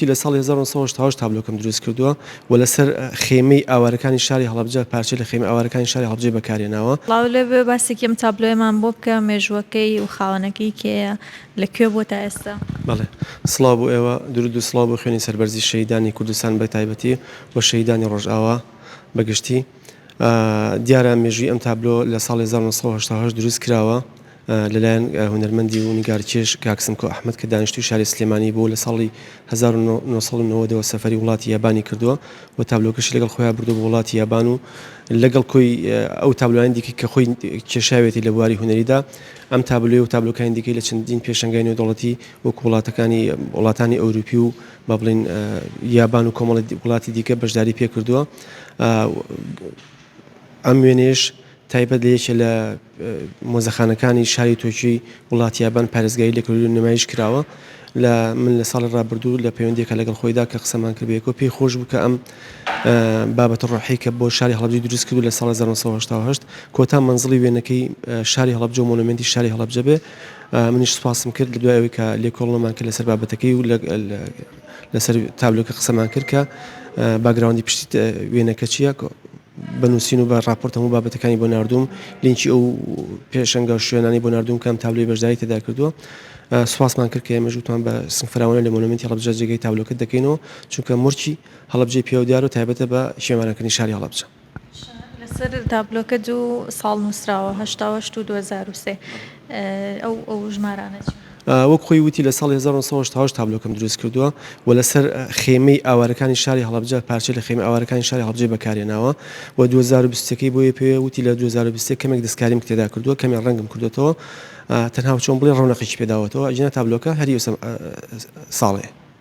لە ساڵی 1988 تابلۆکەم دروست کردووە و لەسەر خێمەی ئاوارەکانی شاری هەڵەبجە پارچەی لە خێمەی ئاوارەکانی شاری هەڵەبجەی بەکارهێناوە. سڵاو لێبێ باسێکی ئەم تابلۆیەمان بۆ بکە مێژووەکەی و خاوەنەکەی کێیە لە کوێ بووە تا ئێستا؟ بەڵێ سڵاو بۆ ئێوە، دروود و سڵاو بۆ خوێنی سەربەرزی شەهیدانی کوردستان بە تایبەتی و شەهیدانی ڕۆژئاوا بە گشتی. دیارە مێژووی ئەم تابلۆ لە ساڵی 1988 دروست کراوە لەلایەن هونەرمەندی و نیگارکێش کاک سمکۆ ئەحمەد کە دانیشتووی شاری سلێمانی بوو لە ساڵی 1990 ەوە سەفەری وڵاتی یابانی کردووە و تابلۆکەشی لەگەڵ خۆیان بردووە بۆ وڵاتی یابان و لەگەڵ کۆی ئەو تابلۆیان دیکە کە خۆی کێشاوێتی لە بواری هونەریدا ئەم تابلۆی و تابلۆکانی دیکەی لە چەندین پێشەنگای نێودەوڵەتی وەکو وڵاتەکانی وڵاتانی ئەوروپی و با بڵێین یابان و کۆمەڵی وڵاتی دیکە بەشداری پێکردووە. ئەم وێنەیەش تایبەت لە یەکێ لە مۆزەخانەکانی شاری تۆکیۆی وڵاتی یابان پارێزگاری لێکردوو نمایش کراوە. لە من لە ساڵی ڕابردوو لە پەیوەندیەکە لەگەڵ خۆیدا کە قسەمان کرد بەیەکەوە پێی خۆش بوو کە ئەم بابەتە ڕۆحی کە بۆ شاری هەڵەبجەی دروست کردو لە ساڵی 1988 کۆتا مەنزڵی وێنەکەی شاری هەڵەبجە و مۆنۆمێنتی شاری هەڵەبجە بێ منیش سوپاسم کرد لە دوای ئەوەی کە لێکۆڵنەوەمان کرد لەسەر بابەتەکەی و لەسەر تابلۆکە قسەمان کرد کە background ی پشتی وێنەکە چییە بە نووسین و بە راپۆرت هەموو بابەتەکانی بۆ ناردووم لینکی ئەو پێشەنگە و شوێنانی بۆ ناردووم کەم تابلۆی بەشداری تێدا کردووە سوپاسمان کرد کە ئێمەش وتمان بە سنگ فراوانە لە مۆنۆمێنتی هەڵەبجە جێگەی تابلۆکە دەکەینەوە چونکە مۆرکی هەڵەبجەی پێوە دیار و تایبەتە بە شێوانەکردنی شاری هەڵەبجە. لەسەر تابلۆکە دوو ساڵ نووسراوە 88 و 2003 ئەو ئەو ژمارانە چین؟ وەک خۆی وتی لە ساڵی 1988 تابلۆکەم دروست کردووە و لەسەر خێمەی ئاوارەکانی شاری هەڵەبجە پارچەی لە خێمەی ئاوارەکانی شاری هەڵەبجەی بەکارهێناوە و 2020 ەکەی بۆیە پێ وتی لە 2021 کەمێک دەستکاریم تێدا کردووە کەمێک ڕەنگم کردوێتەوە تەنها چۆن بڵێ ڕەونەقێکی پێداوەتەوە ئەگینا تابلۆکە هەری ئەو ساڵەیە.